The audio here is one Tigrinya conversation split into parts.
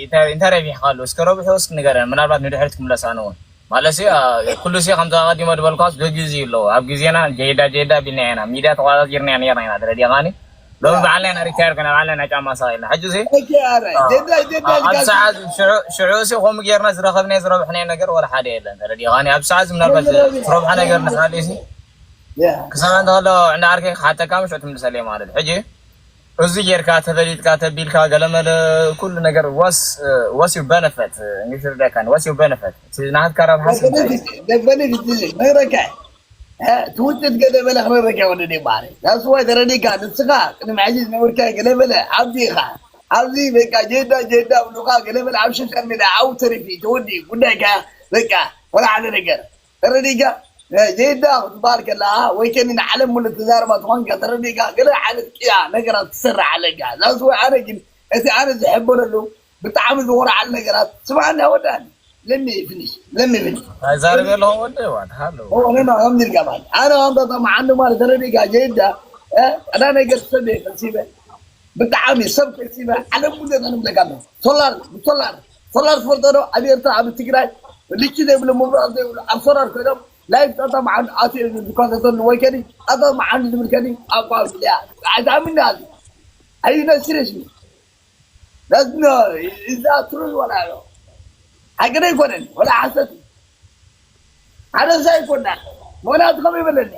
እንታይ እንታይ ረቢሕካሉ? እስከ ረብሑ እስኪ ንገረን። ምናልባት ንድሕሪት ክምለስ ኣነ እውን። ማለት ሲ ኩሉ ሲ ከምቲ ኣቐዲሞ ዝበልኳስ በጊዜ ኣለዎ። ኣብ ግዜና ጀይዳ ጀይዳ ቢልና ኢና፣ ሚድያ ተቆጻጺርና ነርና ኢና። ተረዲኻኒ? ሎሚ በዓልና ኢና ሪታየር ኮይና፣ በዓልና ኢና ጫማ ሳቕ ኢልና። ሕጂ ሲ ኦኬ፣ ኣረ፣ ጀዳ፣ ጀዳ፣ ኣብ ልካ ሰዓት ሽዑ፣ ሽዑ ሲ ከምኡ ጌርና ዝረኸብናዮ ዝረብሕናዮ ነገር ወላ ሓደ የለን። ተረዲኻኒ? ኣብ ሰዓት ምናልባት ዝረብሐ ነገር ንሃልዩ ሲ ያ። ክሳብ እንተሎ እንዳ ዓርከይ ክሓተካ ምሽ ትምልሰለይ ማለት እዩ። ሕጂ እዚ ጌርካ ተፈሊጥካ ተቢልካ ገለመለ ኩሉ ነገር was was your benefit እንግሊሽ ርዳካን was your benefit እቲ ናትካ ረብሓ ስንታይ እዩ? በነፊት እዚ ነግረካ ትውፅት ገለ በለ ክነግረካ ወደ ደ ባሪ that's why ተረዲካ ንስኻ ቅድሚ ሕጂ ዝነበርካ ገለ በለ ኣብዚ ኢኻ ኣብዚ በቃ ጀዳ ጀዳ ብሉካ ገለ በለ ኣብ ሶሻል ሜድያ ኣብ ተሪፊ ተወዲ ጉዳይካ በቃ ወላ ሓደ ነገር ተረዲጋ ዜዳ ክትበሃል ከለኻ ወይ ከኒ ንዓለም ሙሉ ትዛረባ ትኾንካ ተረዲጋ ገለ ዓይነት ቅያ ነገራት ትሰርሕ ኣለካ ዛስ ወይ ኣነ ግን እቲ ኣነ ዝሕበረሉ ብጣዕሚ ዝኮርዓሉ ነገራት ስማዕና ወዳኒ let me finish let me finish ኣይዛረብ ኣለኹ ወደ ዋት ሃሎ ከምዚ ኢልካ ማለት ኣነ ኣንታ ጠማዓኒ ማለት ተረዲጋ ዜዳ ቀዳ ነገር ሰብ የፈሲበ ብጣዕሚ ሰብ ከሲበ ዓለም ሙሉ ንብለካ ኣለኹ ሶላር ብሶላር ሶላር ትፈልጦ ዶ ኣብ ኤርትራ ኣብ ትግራይ ልኪ ዘይብሉ ምብራቕ ዘይብሉ ኣብ ሶላር ኮይኖም ላይፍ ጣጣ መዓንዱ ኣትዮ ዝከታተሉ ወይ ከዲ ጣጣ መዓንዱ ዝብል ከዲ ኣቋም እያ ኣይትኣምን ዳ ኣዩ ናይ ሲሪየስ ሚ that's no is that true ወላ ዮ ሓቂ ኣይኮነን ወላ ሓሰት ሓደ ሰብ ኣይኮና ምክንያቱ ከመይ በለኒ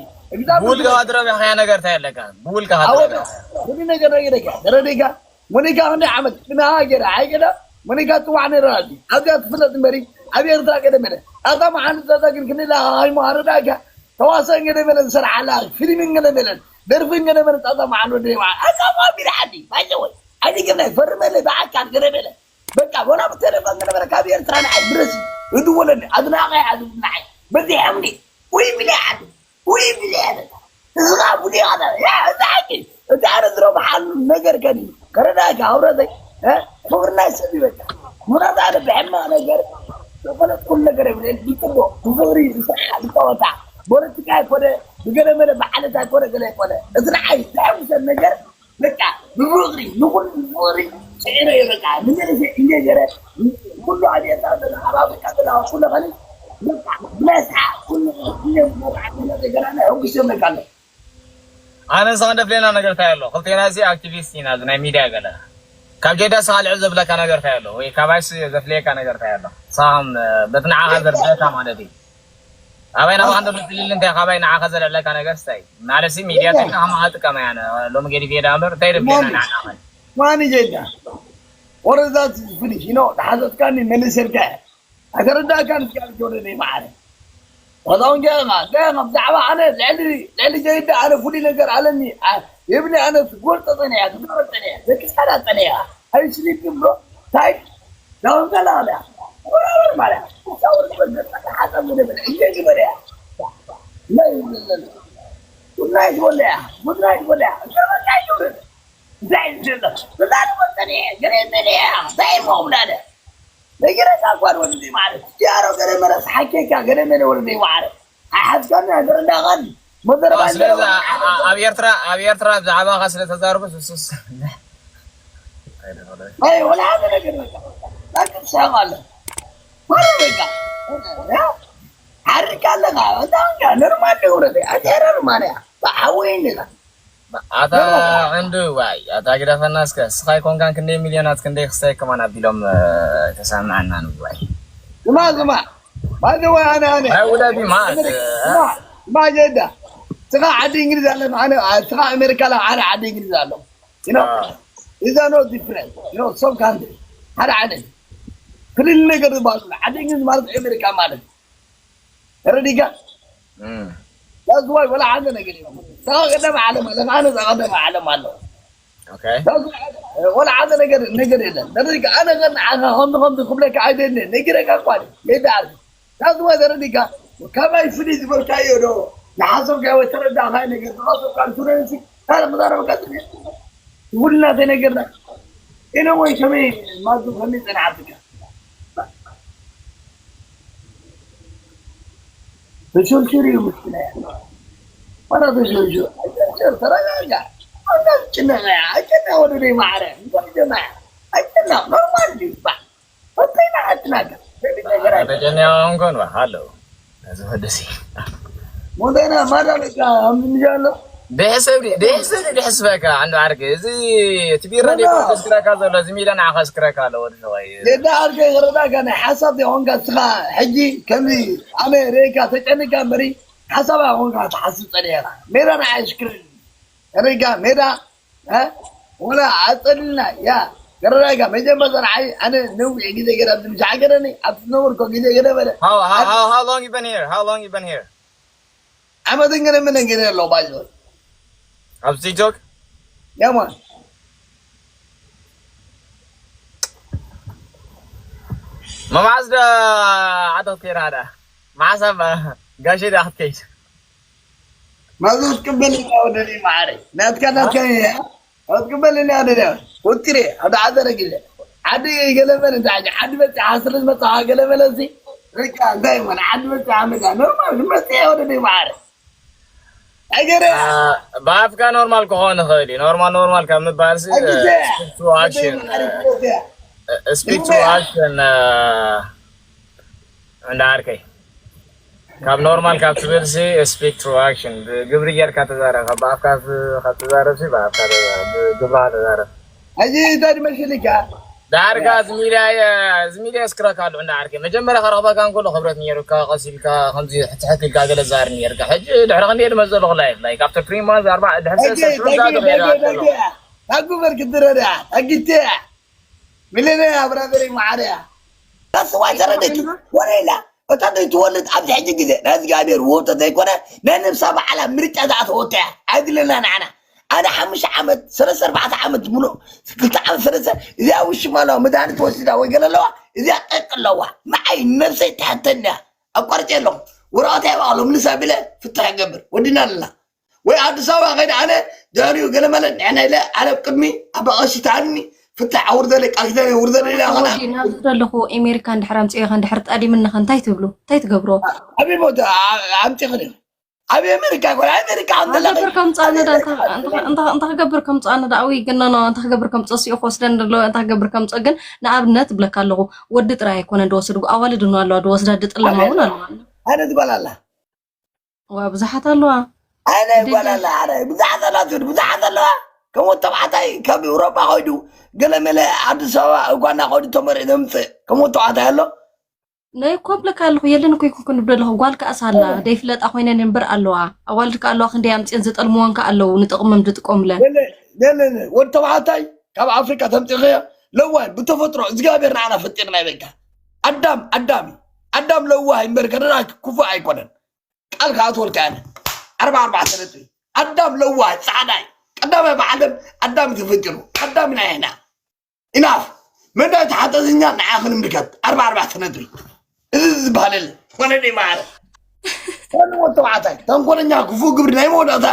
ብውልቅኻ ዝረብሕካያ ነገር እንታይ ኣለካ ብውልቅኻ ዝረብሕ ኩሉ ነገር ነጊረካ ተረዲካ ሞኒካ ክንደይ ዓመት ቅድሚ ሃገር ኣይገዳ ሞኒካ ፅዋዕ ነይራ ኣብዚ ኣብዚኣ ትፍለጥ እምበሪ ኣብ ኤርትራ ቀደም በለ ኣታ መሓን ዛዛ ግን ክንደይ ሃይሞ ኣረዳካ ተዋሳእ ገለ በለን ዝሰርሓላ ፊልምን ገለ በለን ደርፍን ገለ በለን ጣጣ መሓን ወደ ይባዓ ኣታ ማ ቢልሓዲ ባይዘወይ ኣይገለ ፈርመለ ብኣካል ገለ በለ በቃ ወላ ብቴሌፎን ገለ በለ ካብ ኤርትራ ንዓይ ድረስ እድወለኒ ኣድናቂ ኣድናዓይ በዚሖምኒ ወይ ብለይ ዓዱ ወይ ብለይ ኣለ እዝጋ ቡዲ ኣለ ያ እዛቂ እቲ ኣነ ዝረብሓሉ ነገር ከኒ ከረዳካ ህብረተይ ፍቅርና ይሰብ ይበቃ ምናት ኣነ ብሕማቅ ነገር ዝኾነት ኩሉ ነገር የብለ ብፅቡቅ ብፍቅሪ ዝሰሓ ዝጠወታ ፖለቲካ ይኮነ ብገለ መለ ብዓለት ኣይኮነ ገለ ይኮነ እቲ ንዓይ ዘሐጉሰን ነገር በቃ ብፍቅሪ ንኩሉ ብፍቅሪ ስዒረ እየ በቃ ንመንእሰይ እንጀጀረ ኩሉ ኣብ ኤርትራ ዘሎ ኣብ ኣፍሪካ ዘሎ ኩሉ ከኒ በቃ ብናይ ሰሓቅ ኩሉ እየ ዝገብር ዓዲ ነገር ኣነ ሕጉስ እዮም በቃ ኣሎ ኣነ ንስኻ ደፍሌና ነገር እንታይ ኣሎ ክልቴና እዚ ኣክቲቪስት ኢና እዚ ናይ ሚድያ ገለ ካብ ጀዳ ስኻ ልዕል ዘብለካ ነገር እንታይ ኣሎ ወይ ካባይስ ዘፍለየካ ነገር እንታይ ኣሎ ንስኻ ከም በቲ ንዓኻ ዘርድአካ ማለት እዩ ኣባይ ናባኻ እንዶ ልፍልል እንታይ ካባይ ንዓኻ ዘልዕለካ ነገር ስታይ ማለት ሲ ሚድያ ተካ ከማኻ ጥቀመ ያነ ሎሚ ገዲፍ የዳ እምበር እንታይ ደብሌና ንዓኻ ማን ጀዳ ወረዛት ፍኒሽ ኖ ተሓዘትካኒ መልሰልካ ኣይተረዳእካን እስካ ልጆነ ዘይመዓረ ወላውን ጌርና ጌርና ብዛዕባ ኣነ ልዕሊ ልዕሊ ጀይዳ ኣነ ፍሉይ ነገር ኣለኒ ይብኒ ኣነ ትጎርጠጠን እያ ትጎረጠን እያ ደቂ ሳዳጠን እያ ኣይስሊፕ ብሎ ታይ ዳውን ገላለ ወራወር ማርያ ሳውር በገጠ ሓጠም ደበለ እየ ዝበለ እያ ናይ ይብለለ ጉድናይ ዝበለ እያ ጉድናይ ዝበለ እያ እንታይ ይብለለ እንታይ ይብለለ ብዛዕባ ወጠን እየ ገለ ይበለ እያ እንታይ ይብለለ ነጊረካ እኳ ንወዲ ዘይማዕረ ያሮ ገለ መለስ ሓኬካ ገለ መለ ወዲ ዘይማዕረ ኣይሓዝካኒ ኣይተረዳኻኒ መዘረባ ስለዚ ኣብ ኤርትራ ኣብ ኤርትራ ብዛዕባኻ ስለ ተዛርቡ ስስስ ኣይ ወላ ሓደ ነገር በቃ ላክን ሰላም ኣለ ወላ በቃ ሓርካ ኣለኻ በጣም ኖርማል ነው ወረደ ኣቴረር ማርያ ብሓወይ እንዲኻ ኣታ ዕንዱ ዋይ ኣታ ግደፈና እስከ እስኻ ይኮንካን ክንደይ ሚልዮናት ክንደይ ክስታይ ከማን ኣቢሎም ተሰምዐና ንዋይ ስማ ስማ ባይዘወ ኣነ ኣነ ኣይ ውለዲ ማለት ስማ ጀዳ ስኻ ዓዲ እንግሊዝ ኣለ ኣነ ስኻ ኣሜሪካ ኣለ ኣነ ዓዲ እንግሊዝ ኣሎ you know is there no difference you know some country ሓደ ዓይነት ክልል ነገር ዝበሃሉ ዓዲ እንግሊዝ ማለት ኣሜሪካ ማለት ተረዲካ ዳዝዋይ ወላ ሓደ ነገር የለን። ተቐደመ ዓለም ኣለ ኣነ ተቐደመ ዓለም ኣሎ። Okay. ወላ ሓደ ነገር ነገር የለን። ተረዲካ ኣነ ግን ንዓኻ ከምዚ ከምዚ ክብለካ ኣይደልን ነጊረካ እኳ የዳ ዓርኪ ዳዝዋይ ተረዲካ ካባይ ፍሊ ዝበልካዮ ዶ ንሓሰብካዮ ወይ ተረዳእካዮ ነገር ዝቐሰብካ ቱረንሲ ካልእ መዛረበካ ጥሜት ትጉልና ዘይነገርና ኢነ ወይ ከመይ ማዱ ከመይ ጸናዓትካ ተሸርሽር እዩ ምስኪና እያ። ኧረ ተሸርሽር ተረጋጋ። ጭነቀ ያ ጭነ ወደ ደይ ማዕረ ጀማያ ኣይተና ኖርማል እዩ። ባ ወጥተና ኣትናጋ። ተጨንያ እንኳን ሃሎ እዚ ወደሲ ሞዴና ማዳ በቃ ኣምንጃሎ ደሕሰብ ደሕሰብ ደሕስበካ። ኣንዱ ዓርኪ እዚ እቲ ቢራ ዲኮ ከስክረካ ዘሎ እዚ ሚዳ ንዓኻ ከስክረካ ኣሎ። ወዲ ሰብኣይ የዳ ዓርከይ ክረዳካ ናይ ሓሳብ ይኾንካ እስኻ ሕጂ ከምዚ ኣነ ሬካ ተጨንካ እምበሪ ሓሳብ ኣይኾንካ ትሓስብ ጸኒሕካ ሜዳ ንዓይ ሽክርን ሬካ ሜዳ እ? ወላ ኣጸልልና ያ ገረዳጋ መጀመርታ ንዓይ ኣነ ነዊሕ ግዜ ገዳ ኣብዚ ምሻዕ ገረኒ ኣብቲ ዝነበርኮ ግዜ ገደ በለ How, how, how, how long you been here? How long you been here? ዓመትን ገደ ምንን ገደ ኣሎ ባይዞ ኣብዚ ቲክቶክ ያማ መማዝ ደ ዓደት ከይራዳ ማሳባ ጋሽ ዳ ክትከይድ ማዞ ትቅበል ወደኒ ማዕረ ናትካ ናትካ ወትቅበል ያ ወደኒ ወጥሬ ኣብ ዓዘረ ግዜ ዓዲ ገለመለ እንዳ ዓዲ በጽ ሓስርስ መጽሓ ገለመለ እዚ ርቃ እንታይ ማለት ዓዲ በጽ ዓመት ኖርማል መጽ ወደኒ ማዕረ ኣገረ ብኣፍካ ኖርማል ክኾን ይኽእል እዩ። ኖርማል ኖርማል ካብ ምባል ሲ ስፒክ ቱ ኣክሽን ስፒክ ቱ ኣክሽን እንዳ ዓርከይ ካብ ኖርማል ካብ ትብል ሲ ስፒክ ቱ ኣክሽን ብግብሪ ጌርካ ተዛረብ። ካብ ብኣፍካ ስ- ካብ ትዛረብ ሲ ብኣፍካ ተዛረብ፣ ብግብርኻ ተዛረብ። ሕጂ እንታይ ድመስልካ ዳርጋ እዚ ሚድያ እዚ ሚድያ የስክረካ ኣሎ እንዳ ዓርከይ። መጀመርያ ከረኽበካ እንከሎ ክብረት ነይሩካ፣ ቀስ ኢልካ ከምዚ ሕትሕት ኢልካ ገለ ዛር ነይርካ። ሕጂ ድሕሪ ክንደይ ድመፅ ዘለኹ ላይፍ ላይክ after three months ኣርባ ድሕሪ ሰለስተ ሽዑ ዛር ተቐይራ ኣሎ። ታጉበር ክትረዳ ታጊትያ ሚለነ ኣብራበሪ ማዓርያ ታስዋ ተረደች ወለላ እታ ዘይትወልድ ኣብዚ ሕጂ ግዜ ናይ እግዚኣብሔር ውህብቶ ዘይኮነ ናይ ነብሳ በዓላ ምርጫ ዝኣተወቶ እያ። ኣይድለና ንዓና ኣነ ሓሙሽተ ዓመት ሰለስተ ኣርባዕተ ዓመት ሙሉእ ክልተ ዓመት ሰለስተ እዚኣ ውሽማ ኣለዋ መድሃኒት ወሲዳ ወይ ገለ ኣለዋ እዚኣ ቀቅ ኣለዋ ንዓይ ነብሰይ ትሕተኒ እያ። ኣቋርፀ ኣለኹ ወረቐት ኣይባዕሎም ንሳ ቢለ ፍትሕ ይገብር ወዲና ኣለና። ወይ ኣዲስ ኣበባ ከይደ ኣነ ድሕሪኡ ገለ መለ ንሕና ኢለ ኣነ ኣብ ቅድሚ ኣባ ቀሺ ተኣልኒ ፍታሕ ኣውርደለይ ቃል ኪዳን የውርደለይ ኢለ ኣኸና ወዲ ናብ ዝደለኹ ኣሜሪካ እንድሕር ኣምፅኤ ከ እንድሕር ጠሊምኒ ከ እንታይ ትብሉ እንታይ ትገብሮ ኣበይ ቦታ ኣምፂኽን እዩ ኣብ ኣሜሪካ ኮ ኣሜሪካ ከም ዘላ እንታይ ክገብር ከምፅኣኒ ዳ እንታይ ክገብር ከምፅኣኒ ዳ ኣውይ ግነኖ እንታይ ክገብር ከምፅኦ ሲኦ ክወስደኒ ደሎ እንታይ ክገብር ከምፅኦ ግን ንኣብነት እብለካ ኣለኹ ወዲ ጥራይ ኣይኮነን ድወስድ ኣዋልድ ን ኣለዋ ድወስዳ ድጥለማ እውን ኣለዋ ኣነ ትጓል ኣላ ዋ ብዙሓት ኣለዋ። ኣነ ጓል ኣላ ኣረ ብዙሓት ኣላ ትብል ብዙሓት ኣለዋ። ከም ወዲ ተባዕታይ ካብ ኤውሮጳ ኮይዱ ገለ መለ ኣዲስ ኣበባ እኳ እናኸዱ ተመሪዑ ዘምፅእ ከም ወዲ ተባዕታይ ኣሎ። ናይ ኮብለካ ኣለኹ የለን እኮ ይኩን ክብደለኹ ጓል ከኣስ ኣላ ደይፍለጣ ኮይነን እምበር ኣለዋ። ኣዋልድ ከኣ ኣለዋ ክንደይ ኣምፅኤን ዝጠልምወን ከኣ ኣለዉ ንጥቕሞም ዝጥቀሙለን። ገለ ገለ ወዲ ተባዕታይ ካብ ኣፍሪቃ ተምፂእኸዮ ለዋይ ብተፈጥሮ እግዚኣብሔር ንዓና ፈጢርና ይበልካ። ኣዳም ኣዳም እዩ። ኣዳም ለዋህ እምበር ከደና ክፉእ ኣይኮነን። ቃል ክኣትወልካ ኣነ ኣርባ ኣርባዕተ ነጥቢ ኣዳም ለዋህ ፃዕዳይ ቀዳማይ ብዓለም ኣዳም ተፈጢሩ ኣዳም ኢና ኢና ኢናፍ መዳይ ተሓተትኛ ንዓ ክንምልከት ኣርባ ኣርባዕተ ነጥቢ እዚ ዝበሃለል ወለደ ይመሃረ ወንሞ ተባዕታይ ተንኮለኛ ክፉእ ግብሪ ናይ መወዳእታ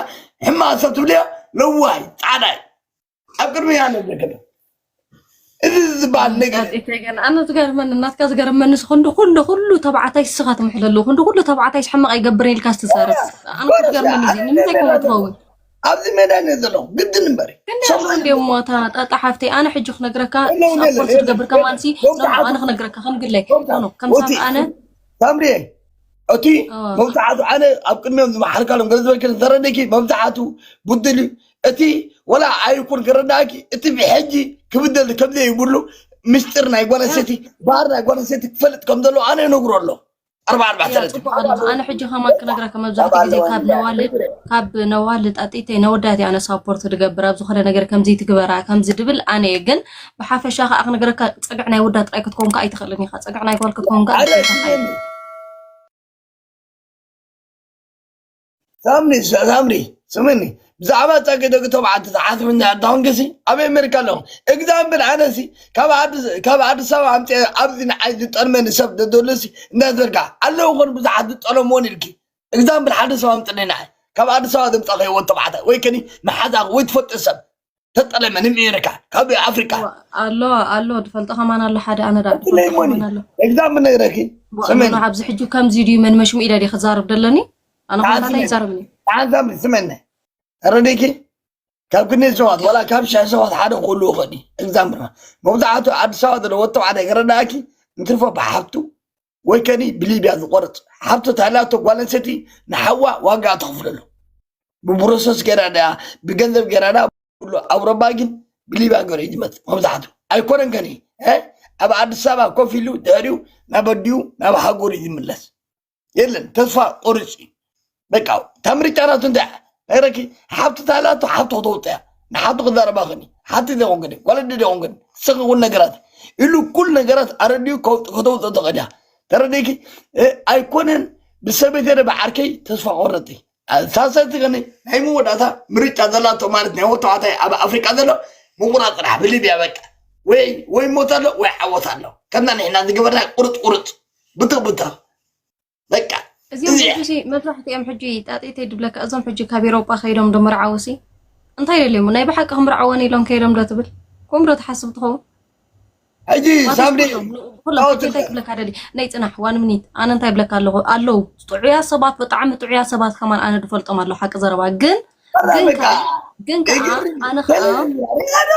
ሕማቅ ሰብ ትብልዮ ለዋይ ፃዕዳይ ኣብ ቅድሚ ያለ ዘከለ እዚ ዝበሃል ነገር ጣጢተይ ገና ኣነ ዝገርመኒ እናትካ ዝገርመኒ ስ ክንዲ ኩሉ ኩሉ ተባዕታይ ስኻ ትምሕለሉ ክንዲ ኩሉ ተባዕታይ ስ ሕማቕ ኣይገብርን ኢልካ ስትዛረብ ኣነ ዝገርመኒ እዚ ንምንታይ ከምኡ ትኸውን ኣብዚ ሜዳ እየ ዘለኹ ግድን እምበር ግን ያው እንዲ እሞ እታ ጣጣ ሓፍተይ ኣነ ሕጂ ክነግረካ ኣለዉ ሳፖርት ኣለዉ ዝገብር ከማንሲ ኣለዉ። ኖ ኖ ኣነ ክነግረካ ከም ግለይ ኖ ኖ ከም ሳብ ኣነ ሳምሪ እቲ መብዛሕቱ ኣነ ኣብ ቅድሚኦም ዝመሓልካሎም ገለ ዝበልክን ተረዲእኪ መብዛሕቱ ብድል እዩ እቲ ወላ ኣይኩን ክረዳእኪ እቲ ብሕጂ ክብደል ከምዘይብሉ ምስጢር ናይ ጓል ኣንስተይቲ ባህር ናይ ጓል ኣንስተይቲ ክፈልጥ ከም ዘለዎ ኣነ ይነግሮ ኣሎ ኣርባ ኣርባዕተ ነጥቢ ጽቡቅ ኣለኹ ኣነ ሕጂ ከማን ክነግረካ መብዛሕትኡ ግዜ ካብ ነዋልድ ካብ ነዋልድ ኣጢተይ ነወዳት ኣነ ሳፖርት ድገብር ኣብ ዝኾነ ነገር ከምዚ ትግበራ ከምዚ ድብል ኣነ እየ ግን ብሓፈሻ ከዓ ክነግረካ ፀግዕ ናይ ወዳ ጥራይ ክትከውን ከዓ ኣይትኽእልን ኢኻ ፀግዕ ናይ ጓል ክትከውን ከዓ ኣይትኽእልን ኢኻ። ሳምሪ ሳምሪ ስምኒ ብዛዕባ ፀገ ደቂ ተባዕት ዝሓስብ እንድሕር ተኾንክሲ ኣብ ኣሜሪካ ኣለኹ። ኤግዛምፕል ኣነሲ ካብ ኣዲስ ካብ ኣዲስ ኣበባ ኣምፅአ ኣብዚ ንዓይ ዝጠልመኒ ሰብ ደደሉሲ እንዳዝበልካ ኣለዉ ኾን ብዙሓት ዝጠለምዎን ኢልኪ ኤግዛምፕል ሓደ ሰብ ኣምፅኒ ንዓይ ካብ ኣዲስ ኣበባ ዘምፃኸ ህይወት ተባዕታይ ወይ ከኒ መሓዛኺ ወይ ትፈልጦ ሰብ ተጠለመ ንሚኤርካ ካብ ኣፍሪካ ኣሎ ኣሎ ድፈልጦ ከማን ኣሎ ሓደ ኣነ ዳ ድፈልጦ ከማን ኣሎ ኤግዛምፕል ነግረኪ ስምኒ ኣብዚ ሕጂ ከምዚ ድዩ መንመሽሙ ኢዳ ዲ ክዛረብ ደለኒ ኣነ ኮንካ እንታይ ይዛረብኒ ተዓዛምኒ ስመነ ተረዲኪ ካብ ክንደይ ሰባት ዋላ ካብ ሽሕ ሰባት ሓደ ክህሉ ይኽእል እዩ። ኤግዛምፕል፣ መብዛሕትኡ ኣዲስ ኣበባ ዘሎ ወዲ ተባዕታይ ከረዳእኪ፣ እንትርፎ ብሓብቱ ወይ ከኒ ብሊብያ ዝቆርፅ። ሓብቱ ታላቶ ጓል ኣንስተይቲ ንሓዋ ዋጋ ተኽፍለሉ። ብፕሮሰስ ገይራ ድያ፣ ብገንዘብ ገይራ ድያ፣ ኩሉ ኣውሮባ ግን ብሊብያ ገይሩ እዩ ዝመፅእ። መብዛሕትኡ ኣይኮነን ከኒ፣ እ? ኣብ ኣዲስ ኣበባ ኮፍ ኢሉ ድሕሪኡ ናብ ኣዲኡ ናብ ሃገሩ እዩ ዝምለስ። የለን፣ ተስፋ ቆርፂ። በቃ፣ እታ ምርጫ ናቱ እንታይ እያ? ነግረኪ፣ ሓብቲ ታላቶ ሓብቲ ክተውፅእ እያ። ንሓብቲ ክዛረባ ከኒ፣ ሓብቲ ዘይኮንክን፣ ጓል ኣደ ዘይኮንክን፣ ንስኺ እውን ነገራት ኢሉ ኩሉ ነገራት ኣረዲኡ ከውጥ-፣ ከተውፅእ ትኽእል እያ። ተረዲእኪ? እ፣ ኣይኮነን ብሰበይተይ ዶ ብዓርከይ ተስፋ ቆረጢ። እ፣ ሳልሳይቲ ከኒ ናይ መወዳእታ ምርጫ ዘላቶ ማለት ናይ ወተዋታይ ኣብ ኣፍሪቃ ዘሎ ምቑራፅ ጥራሕ ብሊብያ በቃ። ወይ፣ ወይ ሞት ኣሎ ወይ ዓወት ኣሎ። ከምና ንሕና ዝገበርና ቁርጥ ቁርጥ፣ ብትኽ ብትኽ። በቃ፣ እዚኦም እዚ ሕጂ ሲ መብዛሕትኦም ሕጂ ጣጤተይ ድብለካ፣ እዞም ሕጂ ካብ ኤሮጳ ከይዶም ዶ መርዓውሲ እንታይ ደልዮም? ናይ ብሓቂ ክምርዓወን ኢሎም ከይዶም ዶ ትብል? ከምኡ ዶ ትሓስብ ትኸውን? ሕጂ ማለት ሳምሪ፣ ኩሎም፣ ኩሎም ጣዖት ሕጂ እንታይ ትብለ። ክብለካ ደሊ? ናይ ጽናሕ ዋን ሚኒት፣ ኣነ እንታይ ብለካ ኣለኹ? ኣለዉ ጥዑያ ሰባት፣ ብጣዕሚ ጥዑያ ሰባት ከማን ኣነ ድፈልጦም ኣለዉ፣ ሓቂ ዘረባ። ግን፣ ኣላ ግን በቃ፣ ከዓ፣ ግን ከዓ፣ ይግርም፣ ኣነ ከዓ ተለለ፣ ሪጋ ዶ?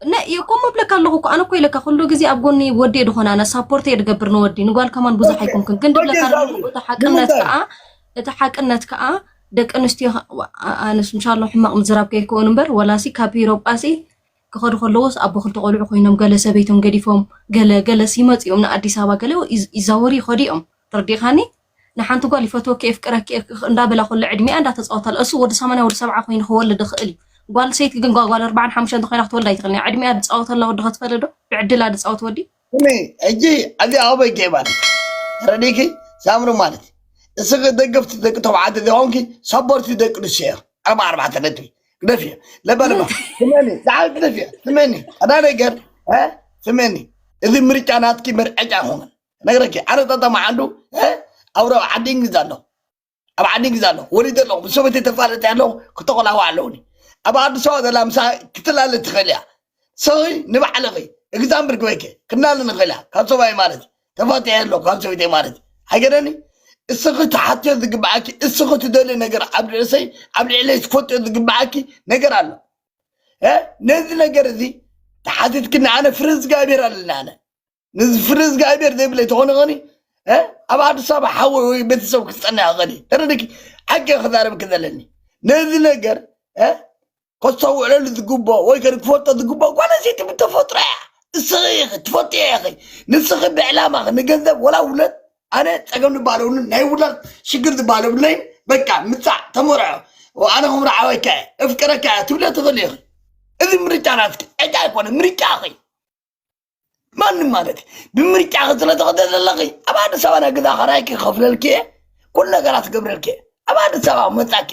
ነ-፣ እኮ መብለካ ኣለኹ እኮ፣ ኣነ እኮ ኢለካ፣ ኩሉ ግዜ ኣብ ጎኒ ወዲ እየ ድኾን፣ ኣነ ሳፖርት እየ ድገብር ንወዲ፣ ንጓል ከማን ብዙሕ ኦኬ፣ ኣይኮንኩን። ግን ኦኬ፣ ድብለካ ሳምሪ፣ ኣለኹ፣ እቲ ሓቅነት ንምንታይ? ከዓ፣ እቲ ሓቅነት ከዓ፣ ደቂ ኣንስትዮ ከ-፣ ዋ-፣ ኣ-፣ ኣነስ ምሻሎ ሕማቕ ምዝራብ ከይከውን እምበር፣ ወላሲ ካብ ኢሮጳሲ ክኸዱ ከለዎስ ኣቦ ክልተ ቆልዑ ኮይኖም፣ ገለ ሰበይቶም ገዲፎም፣ ገለ፣ ገለስ ይመጽኡ እዮም ንኣዲስ ኣበባ፣ ገለ ይዝ-፣ ይዛወሩ ይኸዱ እዮም። ተረዲእካኒ? ንሓንቲ ጓል ይፈትወኪ፣ የፍቅረኪ እየ እንዳበላ ኩሉ ዕድሚኣ እንዳተጻወታላ፣ እሱ ወዲ ሰማንያ ወዲ ሰብዓ ኮይኑ ክወልድ ይኽእል እዩ። ጓል ሰይቲ ግን ጓ-፣ ጓል ኣርባዓን ሓሙሽተን እንተኾይና ክትወልድ ኣይትኽእልን እያ። ዕድሚኣ ዝጻወተላ ወዲ ኸትፈልጥ ዶ? ብዕድላ ዝጻወት ወዲ? ስሚ፣ ሕጂ ኣብዚ ኣበይ ከይባል? ተረዲእኪ? ሳምሪ ማለት እስኺ ደገፍቲ ደቂ ተባዕትዮ ዘይኮንኪ፣ ሰቦርቲ ደቂ ኣንስትዮ እዮም። ኣርባ ኣርባዕተ ነጥቢ። ግደፍዮ። ለባ ለባ። ስመኒ፣ ዝዓል ግደፍዮ። ስመኒ። ኣዳ ነገር፣ እ? ስመኒ። እዚ ምርጫ ናትኪ መርዐጫ ኣይኮነን። ነግረኪ፣ ኣነ ጣጣ መዓንዱ፣ እ? ኣብ ዓዲ እንግሊዝ ኣለኹ። ኣብ ዓዲ እንግሊዝ ኣለኹ። ወሊደ ኣለኹ። ምስ ሰበይተይ ተፋልጠ ኣለኹ። ክተቆላውዕ ኣለውኒ። ኣብ ኣዲስ ኣበባ ዘላ ምሳ ክትላለ ትኽእል እያ። ሰኺ ንባዕልኺ። ኤግዛምፕል ክበኪ። ክናለ ንኽእል እያ። ካብ ሰብኣይ ማለት። ተፋቲሐ ኣለኹ ካብ ሰበይተይ ማለት። ኣይገደኒ? እስኺ ትሓትዮ ዝግብኣኪ፣ እስኺ ትደልዮ ነገር ኣብ ልዕሰይ፣ ኣብ ልዕለይ ትፈትዮ ዝግብኣኪ ነገር ኣሎ። እ? ነዚ ነገር እዚ ተሓቲትክኒ ኣነ ፍረ እግዚኣብሔር ኣለኒ ኣነ። ነዚ ፍረ እግዚኣብሔር ዘይብለይ ተኾነ ኸኒ፣ እ? ኣብ ኣዲስ ኣበባ ሓወይ ወይ ቤተሰብ ክጸንሕ ኸኒ። ተረድእኪ? ሓቂ ክዛረብኪ ዘለኒ። ነዚ ነገር፣ እ? ከስተውዕለሉ ዝግብኦ ወይ ከ ክፈልጦ ዝግብኦ ጓል ኣንስተይቲ ብተፈጥሮ እያ። እስኺ ኢኺ ትፈትዮ ኢኺ። ንስኺ ብዕላማኺ ንገንዘብ ወላ ውለድ ኣነ ጸገም ዝበሃል የብሉን፣ ናይ ውላድ ሽግር ዝበሃል የብለይን። በቃ ምጻእ ተመርዖ። ኣነ ክምርዓወካ እየ፣ እፍቅረካ እየ ትብለ ትኽእል ኢኺ። እዚ ምርጫ ናትኪ። ዕጫ ኣይኮነ፣ ምርጫኺ። ማንም ማለት እዩ። ብምርጫኺ ስለ ትኸደ ዘለኺ፣ ኣብ ኣዲስ ኣበባ ናይ ገዛ ኸራይኪ ክኸፍለልኪ እየ። ኩሉ ነገራት ክገብረልኪ እየ። ኣብ ኣዲስ ኣበባ መጻኪ።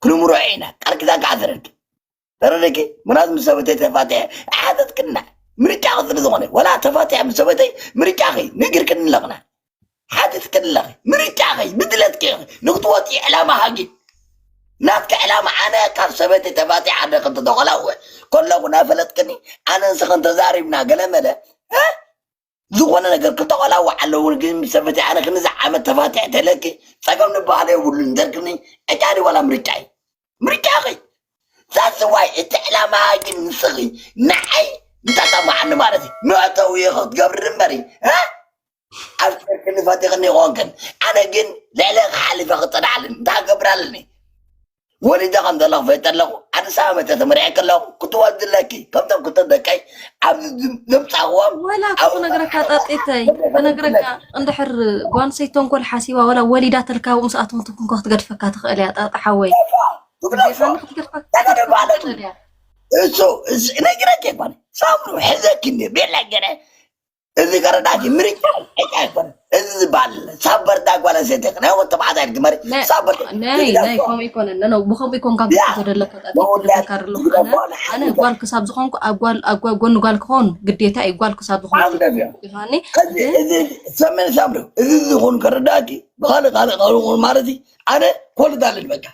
ክንምርዖ ኢና። ቃል ኪዳን ክኣስረልኪ። ተረዲእኪ? ምናት ምስ ሰበይተይ ተፋቲሐ ኣይሓተትክና። ምርጫኺ ስለ ዝኾነ፣ ወላ ተፋቲሐ ምስ ሰበይተይ ምርጫኺ ነጊርክኒ ኣለኽና። ሓቲትክኒ ኣለኺ። ምርጫኺ፣ ብድለትኪ ኢኺ። ንክትወፂ ዕላማ ሃጊ። ናትኪ ዕላማ ኣነ ካብ ሰበይተይ ተፋቲሐ ኣደ ክልተ ተቆላውዕ ከለኹ እናፈለጥክኒ፣ ኣነ ንስኽን ተዛሪብና ገለ መለ፣ እ? ዝኾነ ነገር ክተቆላውዕ ኣለዎ። ግን ምስ ሰበይተይ ኣነ ክንዚ ዓመት ተፋቲሐ ተለኪ፣ ጸገም ዝበሃል የብሉን። ዘርክኒ ዕጫ ድዩ ዋላ ምርጫ እዩ? ምርጫኺ። ዛዝዋይ እቲ ዕላማ ግን ንስኺ ንዓይ እንተጠማዕኒ ማለት እዩ። መእተዊ ክትገብሪ እምበሪ፣ እ? ኣብ ጨርቂ ንፈቲኽኒ ይኾንክን። ኣነ ግን ልዕሊ ክሓሊፈ ክጸናዕልን እንታይ ክገብር ኣለኒ? ወሊደ ከም ዘለኹ ፈይጠ ኣለኹ። ኣዲስ ኣበባ መተ ተመሪዐ ከለኹ ክትወልዲ ኣለኪ። ከምቶም ክልተ ደቀይ ኣብዚ ዘምጻእዎም ወላ ኣብኡ ክነግረካ ጣጤተይ፣ ክነግረካ እንድሕር ጓል ኣንስተይቲ ተንኮል ሓሲባ ወላ ወሊዳ ተልካ ኣብኡ ምስ ኣተወት እኮ ክትገድፈካ ትኽእል እያ ጣጣ ሓወይ። ትግደፎ። ግዴታ ክትገድፈካ ተገደፋ ኣለኩም። ትኽእል እያ። እሱ፣ እሱ ነግረኪ እኮ ነው። ሳምሩ ሕዘኪ እንደ ቤላ ገረ እዚ ከረዳእኪ ምርጫ ዕጫ ኣይኮነን። እዚ ዝበሃል ሳበር ዳጓለ ሴቴክ ናይ ወዲ ተባዕታይ ድግመሪ ናይ ሳበር ናይ ናይ ከምኡ ኣይኮነን። ኖ፣ ኖ፣ ብኸምኡ ኣይኮንካን ያ፣ ክትከዶ ዘለካ። ጣጣ መወዳእታ ክብለካ ኣለኹ። ትግደፎ ኣነ፣ ኣነ ንሓንቲ ጓል ክሳብ ዝኾንኩ ኣብ ጓል፣ ኣብ ጓ-፣ ጎኒ ጓል ክኾን ግዴታ እዩ። ጓል ክሳብ ዝኾንኩ ማለት እዩ። ዮሃኒ፣ እዚ፣ ግን እዚ ሰሜን ሳምሪ፣ እዚ ዝኾን ከረዳእኪ ብኻልእ፣ ካልእ፣ ካልእ ማለት እዩ። ኣነ ክወልድ ኣለኒ በቃ።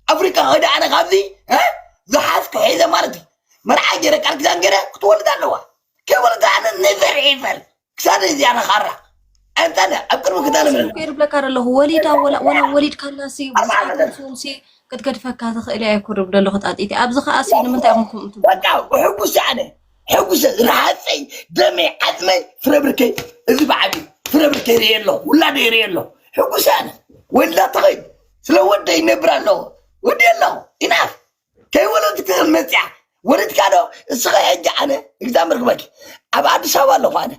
ኣፍሪቃ ከይደ ኣነ ካብዚ፣ እ፣ ዝሓዝኩ ሒዘ ማለት እዩ። መርዓ ገይረ ቃል ኪዳን ገይረ ክትወልድ ኣለዋ። ከይወለደ ኣነ ነዘር ዒፈር ክሳደ እዚኣ ነኻራ። ኣይምጻነ ኣብ ቅድሚ ክዳነ ምንም። እኮ ይብለካ ኣለኹ። ወሊዳ ወላ፣ ወላ ወሊድ ካላሲ ኣርባዓ ዓመት። ሲ ክትገድፈካ ትኽእል እያ እኮ ደለኹ ጣጢቲ። ኣብዚ ከኣ ሲ ንምንታይ ኢኹም ከምኡ ትብሉ? በቃ ሕጉስ ኣነ ሕጉስ ርሃፀይ ደመይ ዓፅመይ ፍረብርከይ እዚ ብዓቢ ፍረብርከይ ርየ ኣለኹ ውላደ ርየ ኣለኹ ሕጉስ ኣነ ወላ ተኸይድ ስለ ወደ ይነብር ኣለኹ ወዲ ኣለኹ ኢናፍ ከይወለድክ መፅያ ወለድካ ዶ እስኸ ሕጂ ኣነ እግዚኣብሔር ክበኪ ኣብ ኣዲስ ኣበባ ኣለኹ ኣነ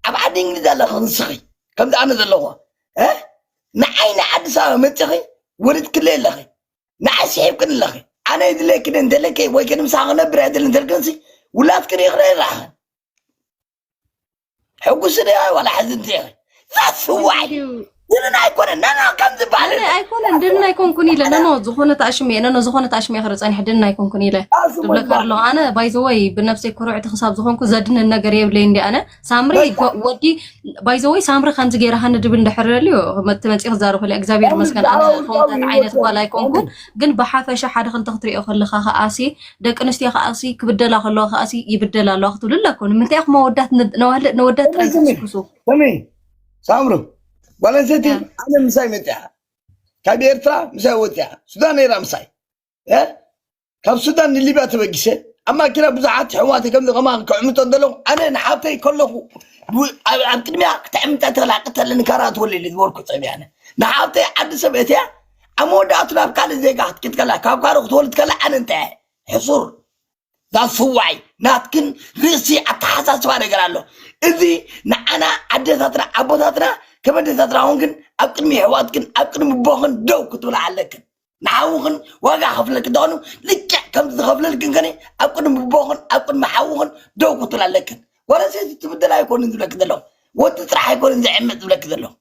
ኣብ ዓዲ እንግሊዝ ኣለኹ ንስኺ ከምዚ ኣነ ዘለኹ ንዓይ ንኣዲስ ኣበባ መፅኺ ወለድክለይ ኣለኺ ንዓይ ስሒብክን ኣለኺ ኣነ ይድለክን እንተለከ ወይ ከ ንምሳኺ ክነብር ኣይደልን እንተልክንሲ ውላድክን ይኽረ ይራኸን ሕጉስ ደ ዋላ ሕዝንቲ ኢኺ ዛስዋይ ድልን ኣይኮነን ነና ከም ዝበሃል ኣይኮነን ድልን ኣይኮንኩን ኢለ ነኖ ዝኾነ ተኣሽም እየ ነኖ ዝኾነ ተኣሽም እየ ክርኢ ፀኒሐ ድልን ኣይኮንኩን ኢለ ትብለካ ኣለኹ ኣነ ባይዘወይ ብነብሰይ ኮርዕቲ ክሳብ ዝኾንኩ ዘድንን ነገር የብለይ እንዲ ኣነ ሳምሪ ወዲ ባይዘወይ ሳምሪ ከምዚ ገይራ ሃኒ ድብል እንድሕር ደልዩ መቲ መፂ ክዛረብ ከለ እግዚኣብሔር መስገን ኣነ ከምታት ዓይነት ጓል ኣይኮንኩን ግን ብሓፈሻ ሓደ ክልተ ክትሪኦ ከለካ ከኣሲ ደቂ ኣንስትዮ ከኣሲ ክብደላ ከለዋ ከኣሲ ይብደላ ኣለዋ ክትብሉ ኣለኩ ንምንታይ ኢኹም ኣወዳት ነዋልእ ነወዳት ጥራይ ትስኩሱ ስሚ ሳምሩ ጓል ኣንስተይቲ ኣነ ምሳይ መፅያ ካብ ኤርትራ ምሳይ ወፅያ ሱዳን ነይራ ምሳይ ካብ ሱዳን ንሊብያ ተበጊሰ ኣብ ማኪና ብዙሓት ሕዋተይ ከምዚ ከማ ክዕምጦ ዘለኹ ኣነ ንሓብተይ ከለኹ ኣብ ቅድሚያ ክተዕምጣ ተላቅተለኒ ካራ ትወልድ ዝበልኩ ፀብያ ኣነ ንሓብተይ ዓዲ ሰብ እትያ ኣብ መወዳእቱ ናብ ካልእ ዜጋ ክትኪድ ከላ ካብ ካሮ ክትወልድ ከላ ኣነ እንታይ ሕሱር ዛስዋይ ናትክን ርእሲ ኣተሓሳስባ ነገር ኣሎ እዚ ንዓና ኣደታትና ኣቦታትና ከም ኣደታትና ኹንክን ኣብ ቅድሚ ኣሕዋትክን ኣብ ቅድሚ ኣቦኽን ደው ክትብላ ኣለክን ንሓውኽን ዋጋ ከፍለልክ እንተኾኑ ልክዕ ከምቲ ዝኸፍለልክን ከነ ኣብ ቅድሚ ኣቦኽን ኣብ ቅድሚ ሓውኽን ደው ክትብላ ኣለክን ዋላ ሰይቲ ትብደል ኣይኮንን ዝብለክ ዘለኹ ወዲ ጥራሕ ኣይኮንን ዝዕምጥ ዝብለክ ዘለኹ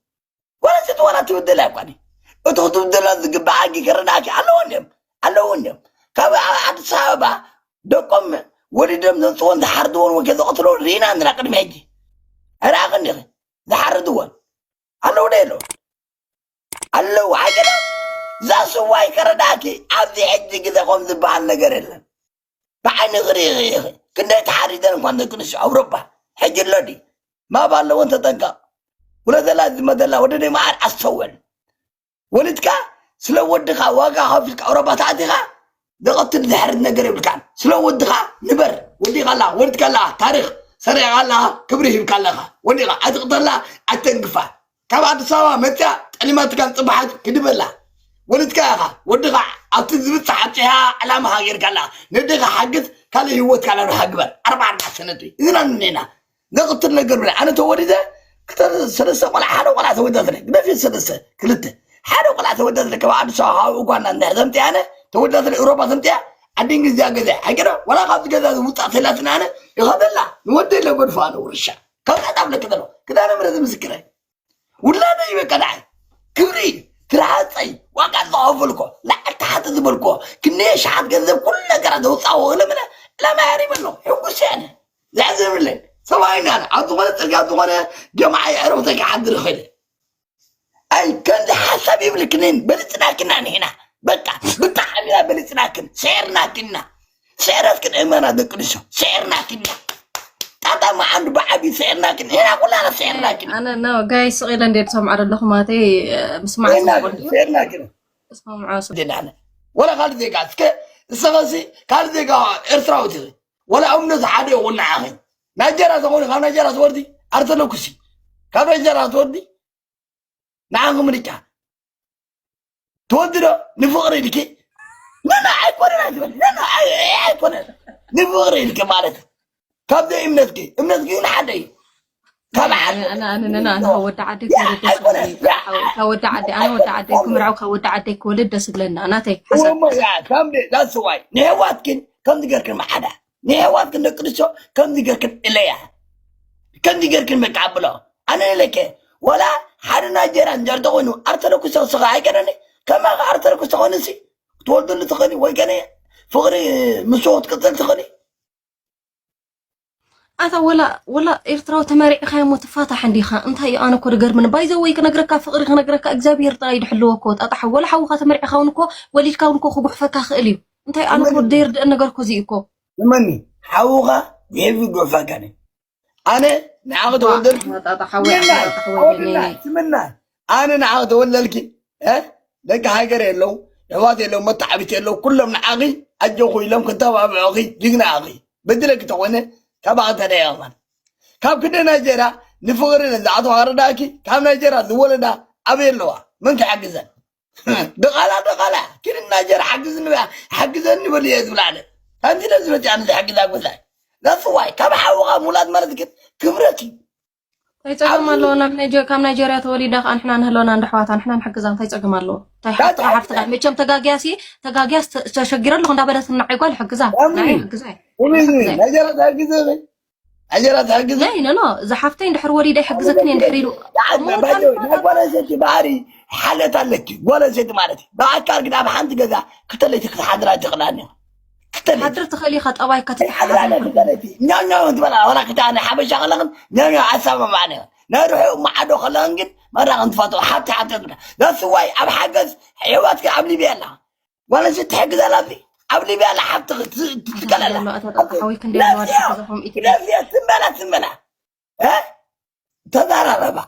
ዋላ ሰይቲ ዋላ ትብደል ኣይኳኒ እቶ ክትብደላ ዝግባኣኪ ክርዳእኪ ኣለዎ እንድዮም ኣለዎ እንድዮም ካብ ኣዲስ ኣበባ ደቆም ወሊዶም ዘምፅዎን ዝሓርድዎን ወይ ከዘቐትልዎን ርኢና ኣለና ቅድሚ ሕጂ ኣይረኣኽን ዲኺ ዝሓርድዎን ኣለዉ ዶ የለዉ ኣለዉ ኣይገለ እዛ ስዋይ ከረዳእኪ ኣብዚ ሕጂ ግዜ ከም ዝበሃል ነገር የለን ብዓይኒ ክርኢ ኢኺ ክንደይ ተሓሪደን እንኳን ደቂ ኣንስትዮ ኣውሮፓ ሕጂ ኣሎ ድዩ ማብ ኣለወን ተጠንቀቕ ውለደላ ዝመደላ ወደ ደይ መዓር ኣስተውዕል ወሊድካ ስለ ወድኻ ዋጋ ከፊልካ ኣውሮፓ ተኣቲኻ ዘቐትል ዘሕርድ ነገር የብልካን ስለ ወድኻ ንበር ወዲኻ ኣላ ወሊድካ ኣላ ታሪኽ ሰሪዕካ ኣላ ክብሪ ሂብካ ኣለኻ ወዲኻ ኣይትቕተላ ኣይተንግፋ ካብ ኣዲስ ኣበባ መፅያ ጠሊማትካን ፅባሓት ክድበላ ወሊድካ ኢኻ ወድኻ ኣብቲ ዝብፅሕ ኣብፅያ ዕላማኻ ጌርካ ኣላ ንድኻ ሓግዝ ካልእ ህይወትካ ናብርኻ ግበር ኣርባዓ ኣርባዓ ሰነድ እዝና ንኔና ዘቕትል ነገር ብለ ኣነ ተወሊደ ሰለስተ ቆልዓ ሓደ ቆልዓ ተወዳትለ ግደፊ ሰለስተ ክልተ ሓደ ቆልዓ ተወዳትለ ካብ ኣዲስ ኣበባ ካብ ኡጋንዳ እንድሕር ዘምፅያ ኣነ ተወዳትለ ኤውሮጳ ዘምፅያ ዓዲ እንግሊዝ እያ ገዛ ሓቂ ዶ ዋላ ካብዚ ገዛ እዚ ውፃእ ተላትና ኣነ ይኸደላ ንወደይ ለገድፎ ኣነ ውርሻ ካብ ጣጣ ብለክ ዘሎ ክዳነ ምረት ምስክረ ውላደይ በቃ ንዓይ ክብሪ ትርሃፀይ ዋጋ ዝኸፈልኮ ላዕሊ ታሕቲ ዝበልኮ ክንደየ ሸሓት ገንዘብ ኩሉ ነገራት ዘውፃእዎ እለምነ ዕላማ ያሪበ ኣሎ ሕጉስ እየ ኣነ ዘዕዘብለይ ሰብኣይና ኣብ ዝኾነ ፅርግያ ዝኾነ ጀምዓ የዕረፍተ ክሓድር ይኽእል ኣይ ከምዚ ሓሳብ ይብልክንን በልፅናክና ንሕና በቃ ብጣዕሚ ኢና በልፅናክን ስዒርናክና ስዕረትክን እመና ደቂ ኣንስትዮ ስዒርናክና ጣጣ መዓንዱ ብዓብዩ ስዒርናክን ኢና ኩላና ስዒርናክን ኣነ ኖ ጋይ ስቕ ኢለ እንደ ዝሰምዖ ዘለኹ ማለተይ ምስማዕ ስዒርናክን ስማምዖ ወላ ካልእ ዜጋ እስከ እስኸሲ ካልእ ዜጋ ኤርትራዊት ኢኺ ወላ እምነት ሓደ ይኹን ንዓኺ ናይጀራ ተኾይኑ ካብ ናይጀራ ትወርዲ ኣርተለኩሲ ካብ ናይጀራ ትወርዲ ንዓኺ ምርጫ ትወዲ ዶ ንፍቕሪ ኢልኪ ነና ኣይኮነን ኣይትበል ነና ኣይኮነን ንፍቕሪ ኢልኪ ማለት ካብ ዘይ እምነትኪ እምነትኪ ግን ሓደ እዩ ካብ ዓለም ኣነ ኣነ ነና ኣነ ካብ ወዲ ዓደይ ክወልድ ደስ ይብለኒ ካብ ወዲ ዓደይ ኣነ ወዲ ዓደይ ክምርዓው ካብ ወዲ ዓደይ ክወልድ ደስ ይብለኒ ናተይ ሓሳብ እሞ ያ ሳምዴ that's why ንሕዋትክን ከምዚ ገርክን መሓዳ ንሕዋትክን ደቂ ኣንስትዮ ከምዚ ገርክን እለያ ከምዚ ገርክን በቃ ኣብሎ ኣነ እለከ ወላ ሓደ ናይጀርያ እንጀር ተኾይኑ ኣርተዶክስ ተኽስኻ ኣይቀረኒ ከማኻ ኣርተዶክስ ተኾይኑ ሲ ክትወልደሉ ትኽእሊ ወይ ከነ ፍቕሪ ምስ ክትቅፅል ትኽእሊ ኣታ ወላ ወላ ኤርትራዊ ተመሪዕካዮ ሞ ትፋታሕ እንዲኻ እንታይ እዩ ኣነ ኮ ድገርምኒ ባይዘ ወይ ክነግረካ ፍቕሪ ክነግረካ እግዚኣብሄር ጥራይ ድሕልወ ኮ ጣጣ ሓው ወላ ሓውኻ ተመሪዕካ እውን ኮ ወሊድካ እውን ኮ ክጉሕፈካ ክእል እዩ እንታይ ኣነ ኮ ደይርድእን ነገር ኮ እዚ እኮ ንመኒ ሓውኻ ጉሒፉ ይጉሕፈካ ነ ኣነ ንዓኺ ተወልደልኪ ጣጣ ሓወይ ኣታ ሓወይ በለኒ ስምና ኣነ ንዓኺ ተወልደልኪ እ ደቂ ሃገር የለው ኣሕዋት የለው፣ መተዓቢት የለው፣ ኩሎም ንዓኺ ኣጆኹ ኢሎም ከተባብዑኺ፣ ጅግና ኣኺ። በድለኪ ተኾይነ ካባኺ ተደያየቕ ማለት። ካብ ክንዲ ናይጀርያ ንፍቕሪ ንዝኣተዋ ክርዳእኪ፣ ካብ ናይጀርያ ዝወለዳ ኣበይ ኣለዋ? መን ክሕግዘን? ድቓላ፣ ድቓላ፣ ኪድ ናይጀርያ ሓግዝኒ በያ፣ ሓግዘኒ በሉ እየ ዝብላ ኣነ። ከምዚ ለ ዝመፅእ ኣነ ዝሕግዛ ጎዛይ። ዛስዋይ ካብ ሓውኻ ምውላድ ማለት ግን ክብረት እዩ። እንታይ ጸገም ኣለዎ? ናብ ናይጀ-፣ ካብ ናይጀርያ ተወሊዳ ከኣ ንሕና ንህልወና እንዳ ኣሕዋታ ንሕና ንሕግዛ። እንታይ ጸገም ኣለዎ? እንታይ እንታይ ሓፍትኻ፣ ሓፍትኻ? መቸም ተጋግያሲ፣ ተጋግያስ ተ-፣ ተሸጊረ ኣለኹ እንዳበለት ንዓይ ጓል ሕግዛ። ኣምኒ። ንዓይ ሕግዛ። እኔ፣ እኔ፣ ሕግዛ። ናይጀርያ ትሕግዘ በይ። ናይጀርያ ትሕግዘ። ናይ፣ ኖ፣ ኖ፣ እዛ ሓፍተይ እንድሕር ወሊዳ ይሕግዘክን እየ እንድሕር ኢሉ። ናይ፣ እሞ ናይ፣ ወልቃ ናይ፣ ናይ ጓል ኣንስተይቲ ባህሪ ሓለት ኣለኪ። ጓል ኣንስተይቲ ማለት እዩ። ብኣካል ግን ኣብ ሓንቲ ገዛ ክልተ ለይቲ ክትሓድራ ኣይትኽእላን ኢኻ። ክልተ ለይቲ። ክትሓድር ትኽእል ኢኻ፣ ጠባይካ ትሓድራ ትትሓሓዝ ኣለኪ ኣለኻ። ክልተ ለይቲ። ኛው ኛው ትበላ፣ ዋላ ክልተ ኣነ ሓበሻ ከለኽን ኛው ኛው ኣሰማማዕን ኢኻ። ናይ ርሑቕ መዓዶ ከለኽን ግን መራኽን ትፋትሑ። ሓብቲ ሓብቲ ትብላ። That's why ኣብ ሓገዝ ኣሕዋትኪ ኣብ ሊብያ ኣለኻ። ጓል ኣንስተይቲ ትሕግዝ ኣላ ኣብዚ። ኣብ ሊብያ ኣላ ሓብቲ ትት-፣ ትትከል ኣላ። ኣሎ፣ ኣታ ጣጣ ሓወይ፣ ክንደይ ኣለዋ ትሕግዘኹም ኢትዮ። ግደፍያ፣ ትም በላ፣ ትም በላ። እ? ተዛራረባ።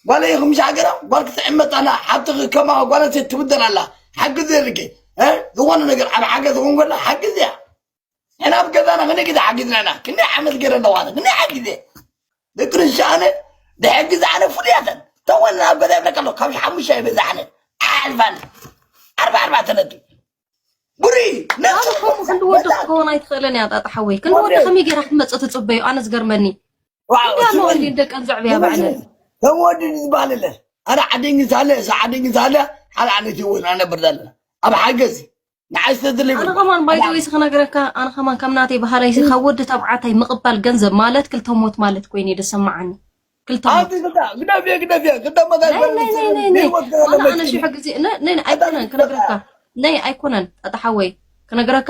ጓለይ ክምሻገራ፣ ጓል ክትዕመት ኣላ፣ ሓብቲ ከማ ጓል ኣንስተይቲ ትብደል ኣላ። ሓግዝ የድልኪ። እ? ዝኾነ ነገር ኣብ ሓገዝ ክኾን ከሎ ሓግዝ እያ። ሕና ኣብ ገዛና ክንደይ ግዜ ሓጊዝና ኢና? ክንደይ ዓመት ገይረ ኣለኹ ኣነ? ክንደይ ሓጊዘ? ደቂ ኣንስትዮ ኣነ ድሕጊ ዝኣነ ፍሉያተን። ተወን ኣብ ገዛ ይብለካ ኣለኹ። ካብ ሓሙሽተ ይበዝሕ ኣነ። ኣሕልፋኒ። ኣርባ ኣርባዕተ ነጥቢ። ቡሪ፣ ነብሲ ኣነ ከምኡ ክንዲ ወዲ ክትከውን ኣይትኽእልን እያ፣ ጣጣ ሓወይ። ክንዲ ወዲ ወዲ። ከመይ ገይራ ክትመጽእ ትጽበዩ? ኣነ ዝገርመኒ። ዋው፣ እንዲ ኣለዋ ስመኒ። እንዲ ደቀን ዘዕብያ ስመኒ፣ ባዕለን። ስመኒ። ከም ወዲ ዝበሃል የለን። ኣነ ዓደኝ ሳለ፣ እዛ ዓደኝ ሳለ፣ ሓደ ዓይነት ህይወት ኢና ነበር ዘለና። ኣብ ሓገዝ። ንዓይ ዝተድሊ ኣነ ይብሉ። ከማን ባይዘወይሲ ክነግረካ፣ ኣነ ከማን ከም ናተይ ባህላይሲ ካብ ወዲ ተባዕታይ ምቕባል ገንዘብ ማለት ክልተ ሞት ማለት ኮይኑ እዩ ዝስምዓኒ። ክልተ ሞት። ኣንቲ ግዳ፣ ግደፍዮ፣ ግደፍዮ፣ ክልተ ሞት ናይ፣ ኣይኮነን ናይ፣ ናይ፣ ዝስምዓኒ። ናይ፣ ናይ። ንህይወት ገዛ ዋላ ኣነ ለመድኪ። ሽሕ ግዜ፣ ነ-፣ ነ-፣ ኣይኮነን ክነግረካ። ናይ ኣይኮነን፣ ጣጣ ሓወይ። ክነግረካ፣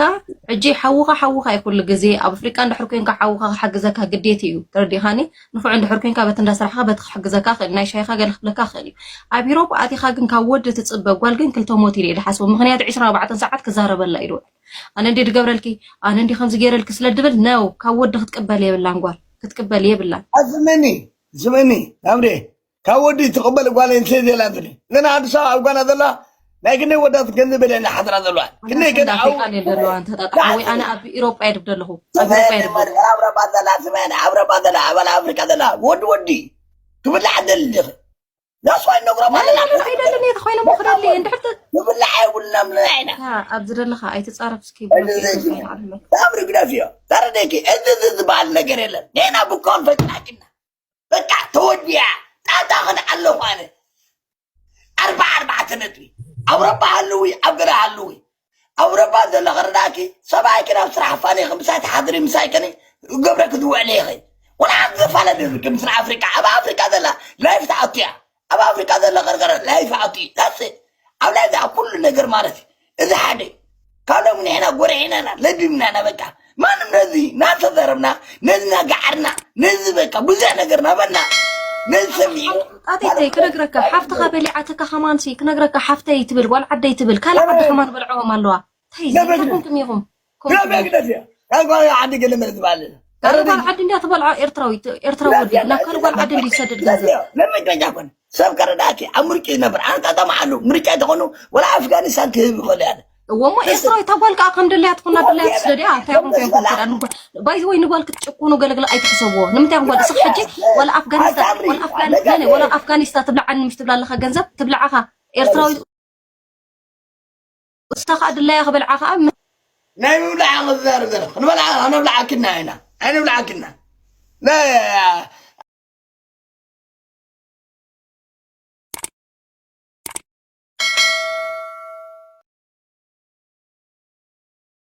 ሕጂ ሓውኻ ሓውኻ እዩ ኩሉ ግዜ። ኣብ ኣፍሪቃ እንድሕር ኮንካ ሓውኻ ክሓግዘካ ግዴት እዩ። ተረዲኻኒ? ንፉዕ እንድሕር ኮንካ በቲ እንዳሰራሕካ በቲ ክሕግዘካ ክእል፣ ናይ ሻሂኻ ገለ ክብለካ ክእል እዩ። ኣብ ኢሮብ ኣቲኻ ግን ካብ ወዲ ትጽበ ጓል ግን ክልተ ሞት ኢለ እየ ዝሓስቦ። ምኽንያቱ ዕስራን ኣርባዕተን ሰዓት ክዛረበላ እዩ ዝውዕል። ኣነ እንዲ ድገብረልኪ፣ ኣነ እንዲ ከምዚ ገይረልኪ ስለ ድብል ነው፣ ካብ ወዲ ክትቅበል የብላን ጓል። ክትቅበል የብላን። ስምኒ፣ ስምኒ፣ ናምሬ፣ ካብ ወዲ ትቕበል ጓል ኣንስተይቲ የላትኒ። ግን ኣዲስ ኣበባ ኣብ ጓና ዘላ ናይ ክንደይ ወዳት ገንዘብ የለን ሓድራ ዘለዋ። ክንደይ ኣፍሪቃ ገንዘብ እየ ዘለዋ፣ እንተ ጣጣ ሓወይ፣ ኣነ ኣብ ኢሮጳ እየ ድብ ዘለኹ። ኣብ ኢሮጳ እየ ድብ ዘለኹ። ኣብ ረባ ዘላ፣ ስመኒ፣ ኣብ ረባ ዘላ፣ ኣብ ኣፍሪቃ ዘላ፣ ወዲ ወዲ። ክብላዕ ደሊ ዲኺ? ዳስ ዋይ ነግሮም ናይ ኣለና። ለምን ኣይደልን እየ ተኾይነ እሞ ክደሊ እንድሕር ተ- ክብላዕ የብልናም ንዓይና። ታ ኣብ ዝደለኻ ኣይትጻረፍ እስኪ። ኣይ፣ ብሎክ ኣይ፣ ይበል ኣይ። ዓለመ። ታምሪ ግደፍዮ። ተረደኪ፣ እዚ፣ እዚ ዝበሃል ነገር የለን። ኔና ብኮን ፈጭላጭና። በቃ ተወዲያ። ጣጣ ክን ኣለኹ ኣነ። ኣርባ ኣርባዕተ ነጥቢ። ኣውሮፓ ሃልዊ፣ ኣብ ገለ ሃልዊ። ኣውሮፓ ዘሎ ክርዳእኪ፣ ሰብኣይኪ ናብ ስራሕ ፋኒ ኢኺ፣ ምሳይ ትሓድሪ፣ ምሳይ ከኒ ገብረኪ ዝውዕል ኢኺ። ወላ ሓንቲ ዘፋለጥ የብልኪ ምስ ኣፍሪቃ። ኣብ ኣፍሪቃ ዘላ ላይፍ ትኣቱ እያ። ኣብ ኣፍሪቃ ዘላ ቀርቀረ ላይፍ ኣቱ እዩ። ዳስ ኣብ ላይፍ ኣብ ኩሉ ነገር ማለት እዩ። እዚ ሓደ። ካብ ሎሚ ንሕና ጎሪዕና ኢና፣ ለቢምና ኢና በቃ። ማንም ነዚ እናተዘረብና፣ ነዚ እናገዓርና፣ ነዚ በቃ ብዙሕ ነገር ናበና፣ ነዚ ሰሚዑ። ጣጢተይ ክነግረካ፣ ሓፍትኻ በሊዓትካ ከማንሲ ክነግረካ፣ ሓፍተይ ትብል፣ ጓል ዓደይ ትብል፣ ካልእ ዓዲ ለምን? ከማን በልዕዎም ኣለዋ። እንታይ እዚ? እንታይ ለምን? ኮንኩም ኢኹም? ኮንኩም ግደፍያ፣ ኢኹም? ግደፍያ። ካብ ጓል ዓዲ ገለ መለ ዝበሃል የለን። ካልእ ጓል ዓዲ እንድያ ትበልዖ ኤርትራዊት፣ ኤርትራዊ ወዲ። ናብ ካልእ ጓል ዓዲ እንድዩ ዝሰድድ ገንዘብ። ለምን ገንጃ ኮነ? ሰብ ከረዳእኪ ኣብ ምርጫ ይነብር። ኣነ ጣጣ መዓሉ ምርጫ ተኾኑ ወላ ኣፍጋኒስታን ክህብ ይኽእል እያ። እዎ እሞ ኤርትራዊት እታ ጓል ከኣ ከም ደለያ ትኹና ደለያ ትስደድያ። እንታይ ኢኹም ኮይንኩም ከዳ ንጓል? ባይ ዘ ወይ ንጓል ክትጭቁኑ ገለግለ ኣይትሕሰብዎ። ንምንታይ ኢኹም ጓል? እስኺ ሕጂ ወላ ኣፍጋኒስታን፣ ወላ ኣፍጋኒስታን፣ ወላ ኣፍጋኒስታን ትብልዓኒ ምሽ ትብላ ኣለኻ ገንዘብ ትብልዓኻ ኤርትራዊት እሳ ኸኣ ድላያ ክበልዓ ኸኣ ም- ናይ ምብላዕ ክዛረብ ዘሎ። ክንበልዓ፣ ከነብልዓክና ኢና። ኣይንብልዓክና። ናይ፣